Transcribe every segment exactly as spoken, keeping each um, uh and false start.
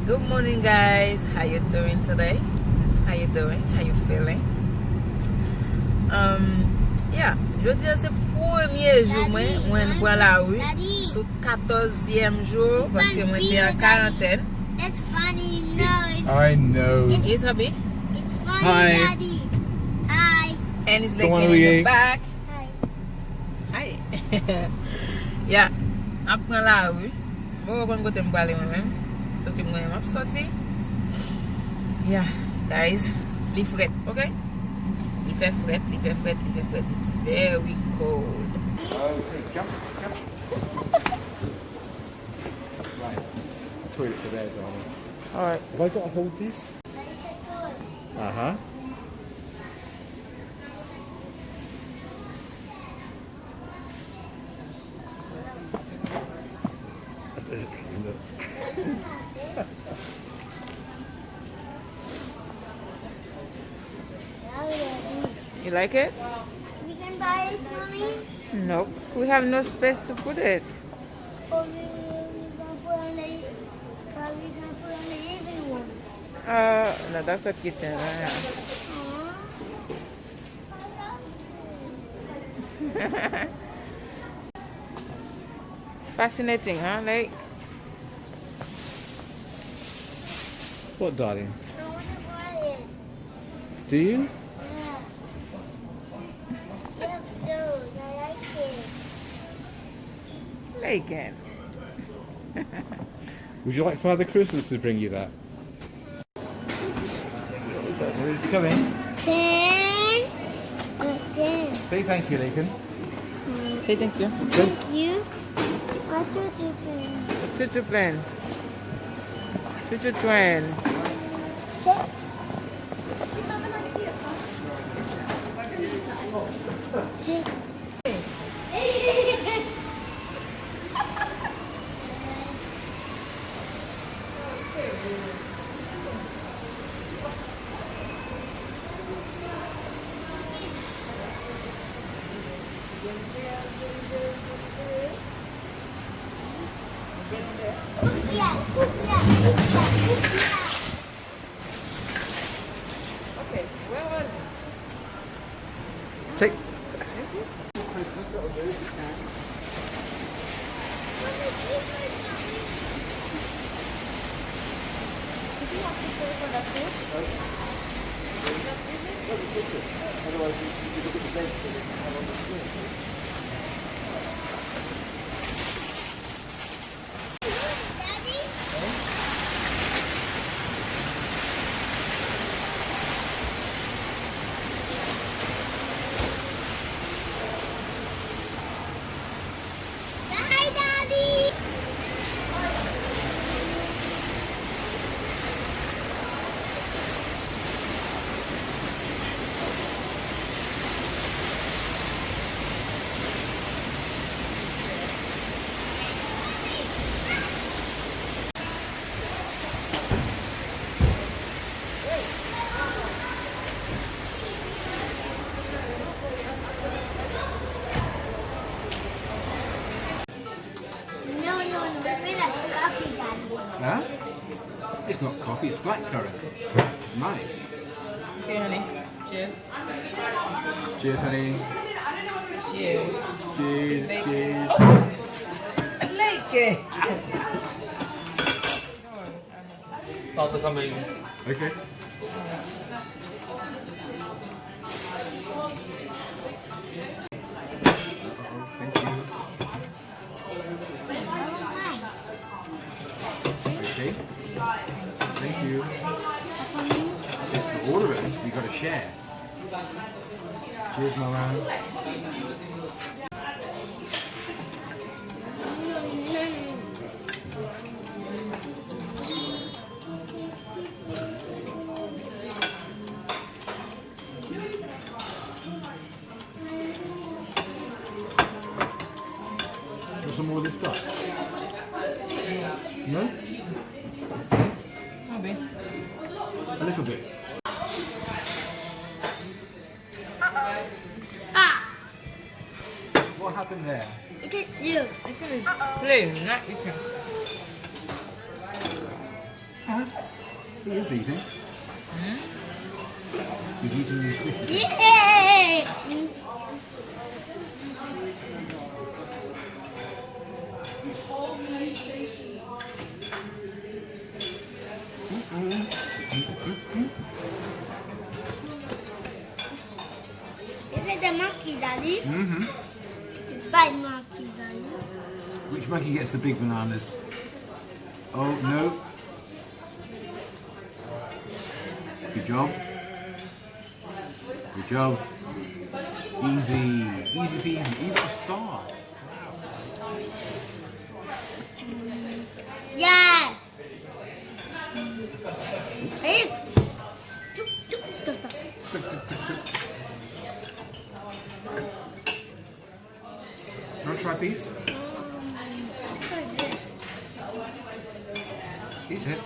Good morning, guys. How you doing today? How you doing? How you feeling? Um, yeah, jodi a se premye jou mwen, mwen pran lari sou katòzyèm jou paske mwen te an karantèn. That's funny, no, it's, I know. It's, it's funny, Hi. Daddy. Hi. And it's licking in the back. Hi. Hi. Yeah, ap pran lari. Mwen konn kote m prale mwen menm. So ke mwen m ap sòti. Yeah, guys, li frèt, ok? Li fè frèt, li fè frèt, li fè frèt. It's very cold. Okay, jump, jump. Right. Toilets are there, darling. All right. Have I got to hold this? Uh-huh. You like it? We can buy it, Mommy? Nope. We have no space to put it. Or we, we can put on the, or we can put on the living room. Uh, no, that's a kitchen. Uh-huh. Fascinating, huh? Like, what, darling? I wanna buy it. Do you? Yeah. Yep, those. I like it. Like it. Would you like Father Christmas to bring you that? It's coming. Ten. Uh, ten. Say thank you, Lakin. Say thank you. Thank you. What did you bring? Chouchou plen. Chouchou twen. Say, say, Okay, where was it? Take. Bye, Daddy. No, no, no. Bring us coffee, Daddy. Huh? It's not coffee, it's blackcurrant. It's nice. Okay, honey. Cheers. Cheers, honey. Cheers. Cheers, cheers. Leke. Tata também. Okay. Thank you. Okay. Thank you. It's the order is. We gotta share. Cheers, my man. Want some more of this stuff? No? A little bit. Ah! What happened there? It is you. I feel it's plain, not eaten. He is eating. He's eating his fish. Yeah. Is it the monkey, Daddy? Mm-hmm. It's a bad monkey, Daddy. Which monkey gets the big bananas? Oh, no. Good job. Good job. Easy. Easy peasy. You got a star. Yeah. Hey. Wanna try a piece? Eat it.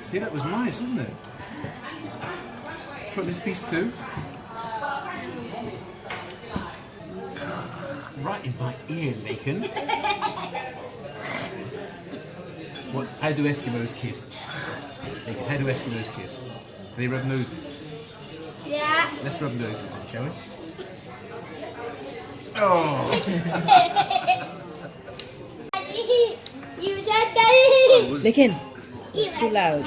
See, that was nice, wasn't it? Try this piece too. Right in my ear, Lakin. What? How do Eskimos kiss? Lakin, how do Eskimos kiss? They rub noses. Yeah. Let's rub noses then, shall we? Oh. You just got it. Lakin, too loud.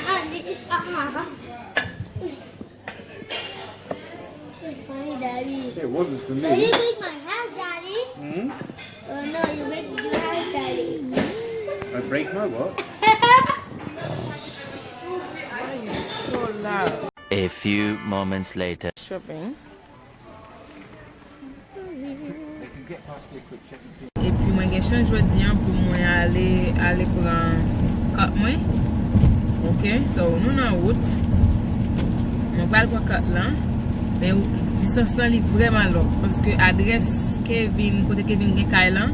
It's funny, Daddy. It wasn't for me. But you break my house, Daddy. Hmm? Oh no, you break your house, Daddy. I break my what? Why you so loud? A few moments later. Shopping. Epi mwen gen chans jodi an pou mwen ale, ale pran kat mwen. Ok, so nou nan wout. Mwen pral pran kat lan. Men distans lan li vrèman long. Paske adrès Kevin, kote Kevin gen kay lan,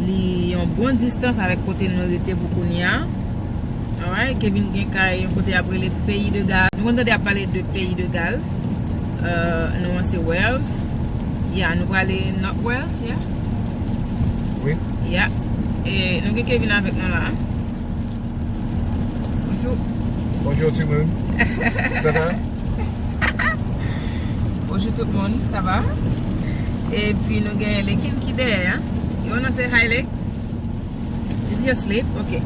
li yon bon distans avèk kote nou rete pou kounye a. Alright, Kevin gen kay yon kote y ap rele Pays de Galles. Nou konn tande y ap pale de Pays de Galles. Euh, nou an se Wales. Ya, nou prale North Wales, ya. Wi. Ya. E nou gen Kevin avèk nou la. Bonjou. Bonjou tout moun. Sa va? Bonjou tout moun, sa va? Epi nou gen Lakin ki dèyè, hein? You wanna say hi, Lake? Is he asleep? Ok.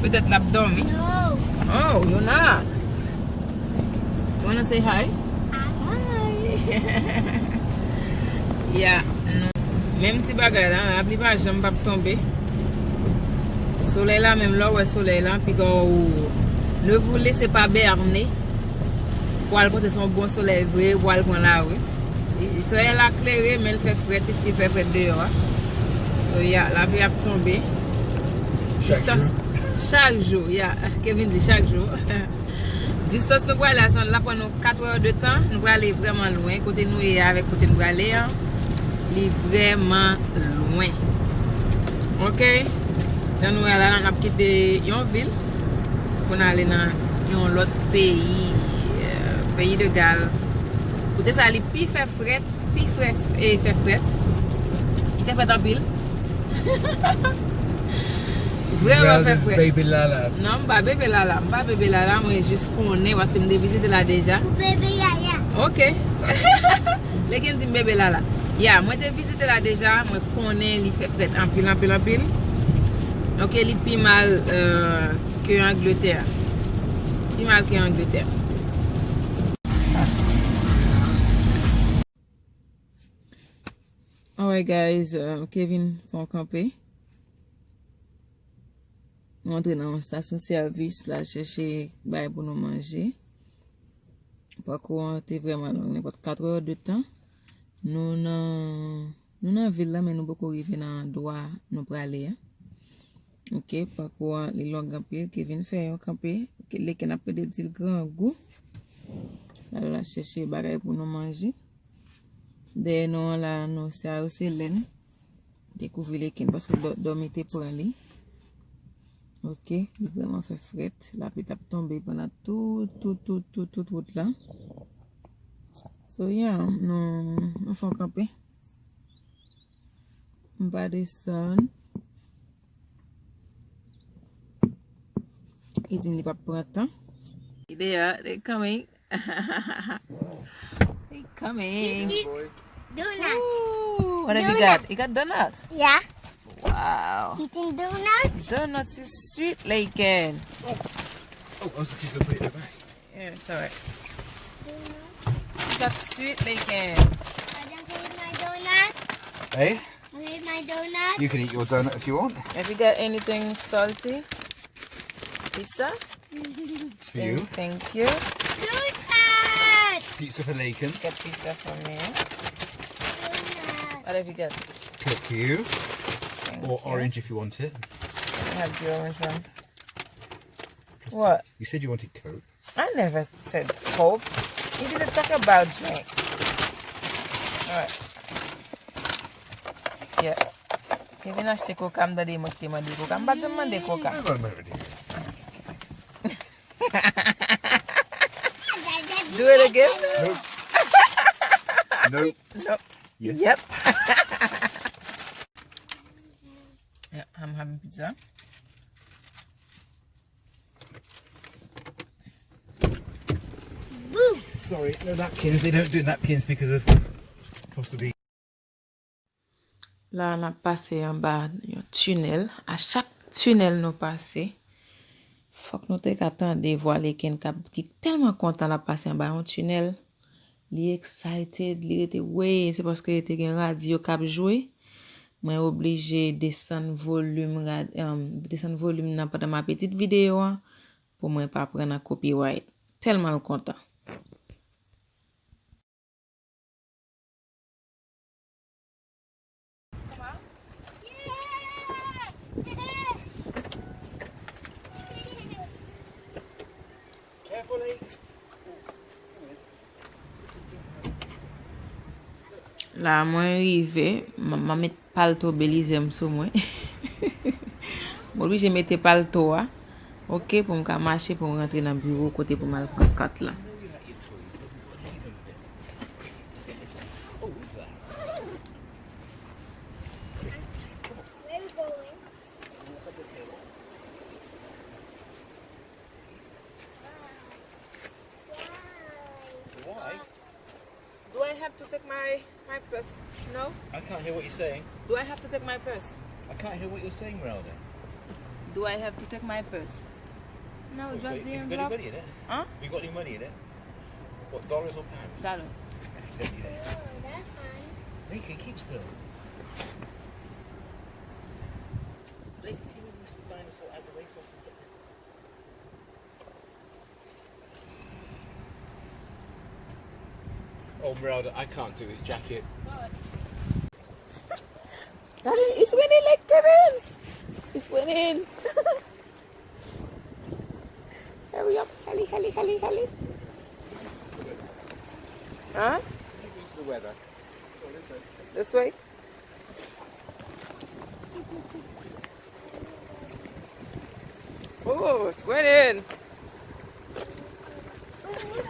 Petèt l ap dòmi. No. Oh, Yona. You wanna say hi? Hi. Yeah. Menm ti bagay la, lapli pa janm p ap tonbe. Solèy la, menm lè w wè solèy la, piga w ne vous laissez pas berner. Pou al panse se yon bon solèy vre, pou al pran lari. Solèy la klere, men l fè frèt, li still fè frèt deyò a. So, yeah, lapli ap tonbe. Chak jou. Chak jou, yeah. Kevin di chak jou. Distans nou prale a, sa l ap pran nou kat è de tan. Nou prale vrèman lwen. Kote nou ye avèk kote nou prale an, li vrèman lwen. Ok? Jan nou wè la, n ap kite yon vil pou n ale nan yon lòt peyi, euh, Pays de Galles. Kote sa, li pi fè frèt, pi fè, e, fè frèt. Li fè frèt anpil. Vrèman fè frèt. Bebe Lala. Non, m pa bebe Lala. M pa bebe Lala, mwen jis konnen paske m te vizite la deja. Ou bebe Yaya. Ok. Lakin di m bebe Lala. Ya, mwen te vizite la deja, mwen konnen li fè frèt anpil, anpil, anpil. Ok, li pi mal, euh, ke Angletè. Pi mal ke Angletè. Alright guys, euh, Kevin fè yon kanpe. Nou antre nan yon stasyon sèvis la, chèche bagay pou nou manje. Pakou an te vrèman long, nenpòt kat è de tan. Nou nan, nou nan vil la, men nou poko rive nan andwa nou prale a. Ok, pakou an li long anpil, Kevin fè yon kanpe. Ok, Lakin ap pede di l grangou. L al la chèche bagay pou nou manje. Dèyè nou an la, nou, sa yo se lèn. Dekouvri Lakin paske dò-, dòmi te pran li. Ok, li vrèman fè frèt. Lapli t ap tonbe pandan tout, tout, tout, tout, tout wout la. So, yeah, nou, nou fè yon kanpe. M pa desann. Li di m li p ap pran tan. They are, they coming. They coming. Donut. Ooh, what have you got? You got donut? Yeah. Wow. Eating donuts? Donuts is sweet, Laken. Oh, oh, so she's gonna put it in the bag. Yeah, it's alright. You got sweet, Laken. I don't eat my donut. Hey? I eat my donut. You can eat your donut if you want. Have you got anything salty? Pizza? It's for you. Thank, thank you. Donut! Pizza for Laken. Got pizza for me. Donut. What have you got? Coke for you. Thank you. Or orange if you want it. I have the orange one. What? You said you wanted Coke. I never said Coke. He didn't talk about drink. Alright. Yeah. Kevin achte koka, m tande mwen ki te mande koka. M pa t janm mande koka. Do it again. Nope. Nope. Nope. Yes. Yep. Yeah, I'm having pizza. Sorry, no napkins. They don't do napkins because of possibly. La, n ap pase anba yon tinèl. A chak tinèl nou pase, fòk nou te ka tande vwa Laken k ap, ki tèlman kontan l ap pase anba yon tinèl. Li excited, li rete, wi, se paske te gen radyo k ap jwe. Mwen oblije desann volim rad-, um, desann volim nan pandan m ap edit videyo a, pou mwen pa pran nan copyright. Tèlman l kontan. La, mwen rive, m, m met palto Belize m sou mwen. M oblije mete palto a, oke, pou m ka mache, pou m rantre nan biwo kote pou m al pran kat la. Why? Do I have to take my, my purse? No? I can't hear what you're saying. Do I have to take my purse? I can't hear what you're saying, Ronaldo. Do I have to take my purse? No, just the envelope. Have you got any money in it? Huh? You got any money in it? What, dollars or pounds? Dollar. Don't do that. Oh, that's fine. Nikki, keep still. Nikki, you must be buying this all out the way, so I can get this. Oh, Meralda, I can't do this jacket. Darling, it's raining like Kevin. It's raining. Hurry up, hurry, hurry, hurry, hurry. Huh? This way? Oh, sweating.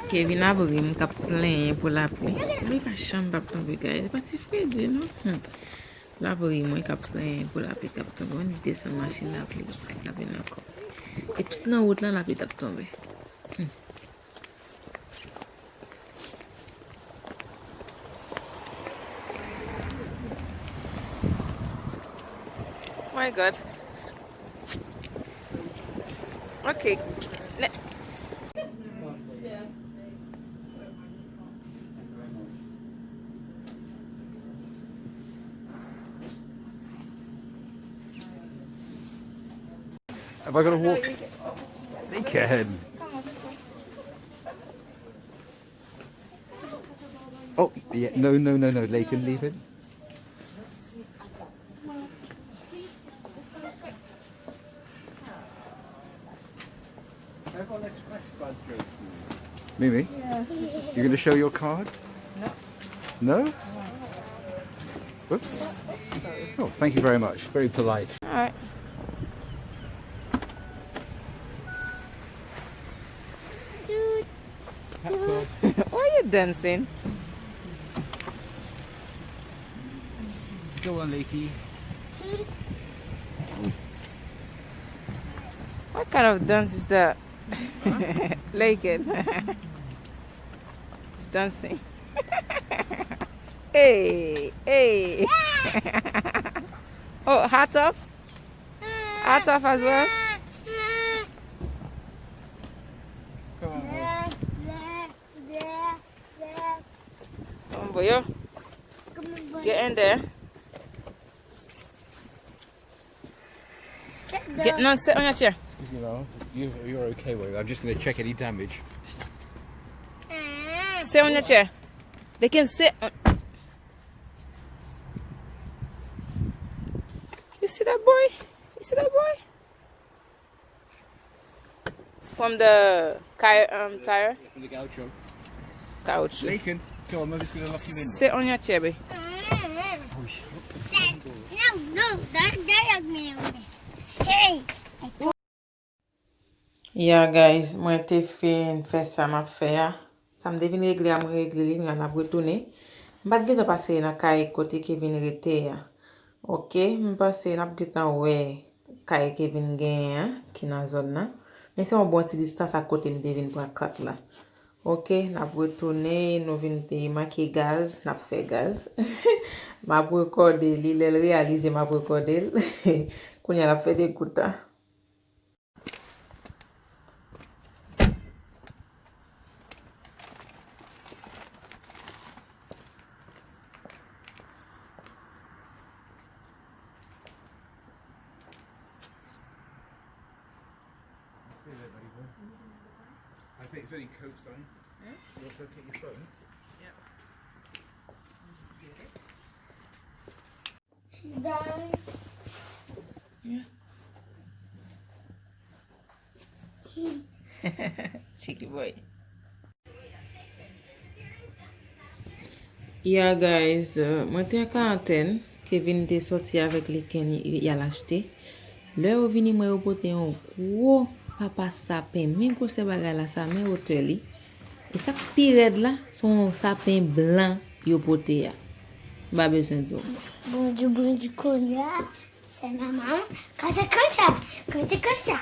Kevin ap ri m k ap plenyen pou lapli. Li pa janm p ap tonbe, guys. Se pa ti fredi, non. Hmm. L ap ri mwen k ap plenyen pou lapli k ap tonbe. Mwen desann machin lapli, lapli nan kò. E tout nan wout lan, lapli t ap tonbe. Hmm. My God. Ok. Ne- Am I gonna walk? They can. Oh, yeah, no, no, no, no, they can leave it. Mimi, you gonna show your card? No. No? Whoops. Oh, thank you very much. Very polite. All right. Why you dancing? Go on, Lakey. What Kind of dance is that? Laken. It's dancing. Hey, hey. Oh, hats off? Hats off as well? Come on, boy. Come on, boy, yo. Get in there. Get, no, sit on your chair. Excuse me, love. You, you're okay with it. I'm just gonna check any damage. Sit on your chair. They can sit on. You see that boy? You see that boy? From the car, um, tire? From the gaucho. Gaucho. Laken, come on, mommy's gonna lock you in. Sit on your chair, babe. Oh, shit. Dad, no, no, don't, don't lock me in there. Hey! Yeah, guys, mwen te fin fè sa m ap fè a. Sa m te vin regle a, mwen regle li, kounya n ap retounen. M pa t gentan pase nan kay kote Kevin rete a. Ok, m panse n ap gentan wè kay Kevin genyen an, ki nan zòn nan. Men se yon bon ti distans ak kote m te vin pran kat la. Ok, n ap retounen, nou vin te manke gaz, n ap fè gaz. M ap rekòde li, lè l reyalize m ap rekòde l. Kounya l ap fè degout an. I think it's only Coke's done. Hmm? You want to take your phone? Yep. Need to get it. Cheeky boy. Yeah, guys, uh, mwen te an karantèn. Kevin te sòti avèk Laken, y, y al achte. Lè yo vini, mwen yo pote yon gwo papa sapen. Men gwosè bagay la sa, men wotè li. E sa k pi rèd la, se yon sapen blan yo pote a. M pa bezwen di w. Bondye, Bondye, kounye a, se manman, kansa, kansa, kansa, kansa.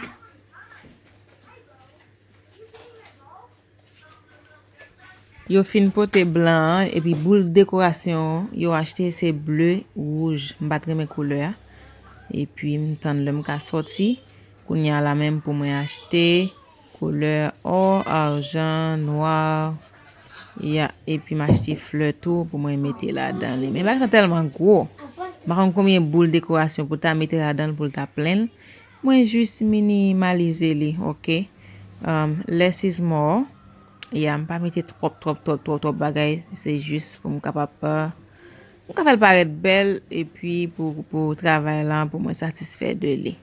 Yo fin pote blan an, epi boul dekorasyon yo achte se ble, wouj. M pa t renmen koulè a. Epi m tann lè m ka sòti. Kounye a la menm pou mwen achte. Koulè or, argent, noir. Ya, epi m achte flè tou pou mwen mete ladan li. Men bagay sa tèlman gwo. M pa konn konbyen boul dekorasyon pou ta mete ladan l pou l ta plen. Mwen jis minimalize li, ok? Um, less is more. Ya, m pa mete twòp, twòp, twòp, twòp, twòp bagay. Se jis pou m kapab, uh, m ka fè l parèt bèl epi pou, pou travay lan, pou mwen satisfè de li.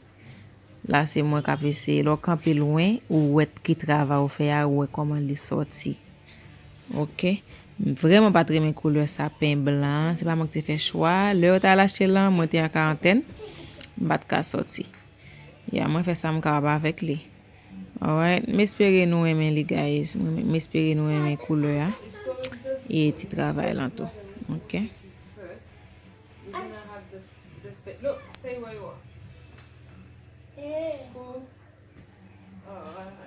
La, se mwen k ap eseye. Lè w kanpe lwen, ou wè ki travay ou fè a, ou wè kòman li sòti. Ok. M vrèman pa t renmen koulè sapen blan an. Se pa mwen ki te fè chwa a. Lè yo t al achte l lan, mwen te an karantèn. M pa t ka sòti. Ya, mwen fè sa m kapab avèk li. Alright. M espere nou renmen li, guys. M, m espere nou renmen koulè a. E ti travay lan tou. Ok. Just fit. Look, stay where you are. Cool. Alright.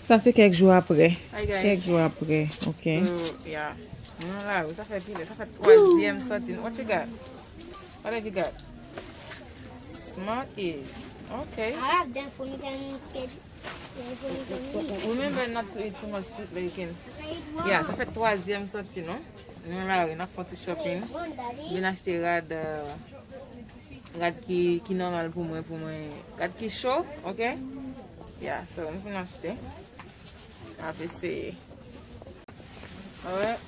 Sa se kèk jou apre. Hi, guys. Kèk jou apre, ok. So, yeah. Nou nan lari, sa fè pi lè, sa fè twazyèm sòti. What you got? What have you got? Smart is. Ok. I have them for me, can get them for me, can eat. Remember not to eat too much sweet bacon. Yeah, sa fè twazyèm sòti nou. Nou nan lari, n ap fè yon ti shopping. Vin achte rad, euh, rad ki, ki nòmal pou mwen, pou mwen. Rad ki cho, ok? Yeah, so, m fin achte. M ap eseye. Alright.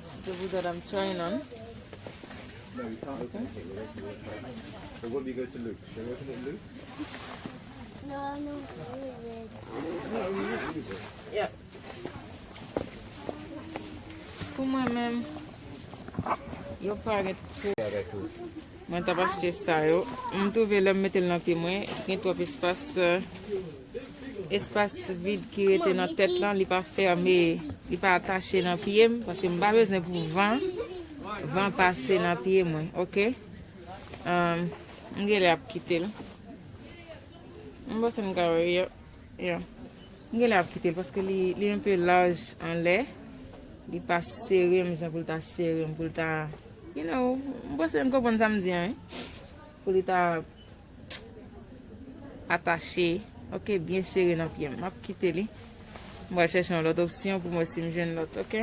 This is the wood that I'm trying on. No, we can't open it here. We're opening it. So what do you go to Luke? Shall we open it, Luke? No, no, no, no. Yeah. Pou mwen menm, yo parèt tou. Mwen t ap achte sa yo. M twouve lè m mete l nan pye mwen, gen twòp espas, euh, espas vid ki rete nan tèt lan, li pa fèmen, li pa atache nan pye m, paske m pa bezwen pou van, van pase nan pye mwen, ok? Um, m genlè ap kite l. M panse m ka wè, yeah, yeah. M genlè ap kite l, paske li, li enpe laj anlè. Li pa sere m jan pou l ta sere m, pou l ta, you know, m panse m konprann sa m di an, wi. Pou li ta atache, ok, byen sere nan pye m. M ap kite li. M pral chèche yon lòt opsyon pou m wè si m jwenn lòt, ok?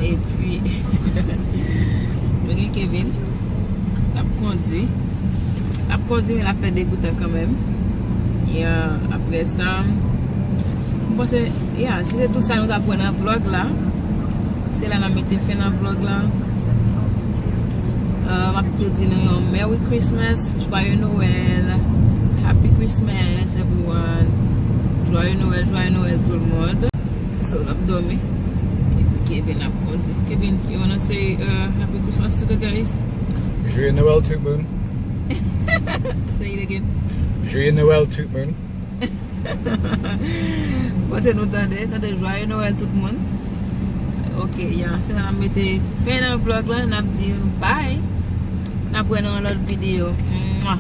Epi, mwen gen Kevin, l ap kondwi. L ap kondwi, men l ap fè degoutan kanmenm. Ya, apre sa, m panse, ya, si se tout sa nou t ap wè nan vlòg la, se la n ap mete fen nan vlòg la. Euh, m ap tou di nou yon Merry Christmas, Joyeux Noël, Happy Christmas, everyone. Joyeux Noël, Joyeux Noël, tout le monde. So, l ap dòmi. Epi Kevin ap kondwi. Kevin, you wanna say, uh, Happy Christmas to the guys? Joyeux Noël, tout moun. Say it again. Joyeux Noël, tout moun. Bon, se nou tande, tande Joyeux Noël, tout moun. Ok, ya, se la n ap mete fen nan vlòg la, n ap di bye. N ap wè nan yon lòt videyo. Mwa.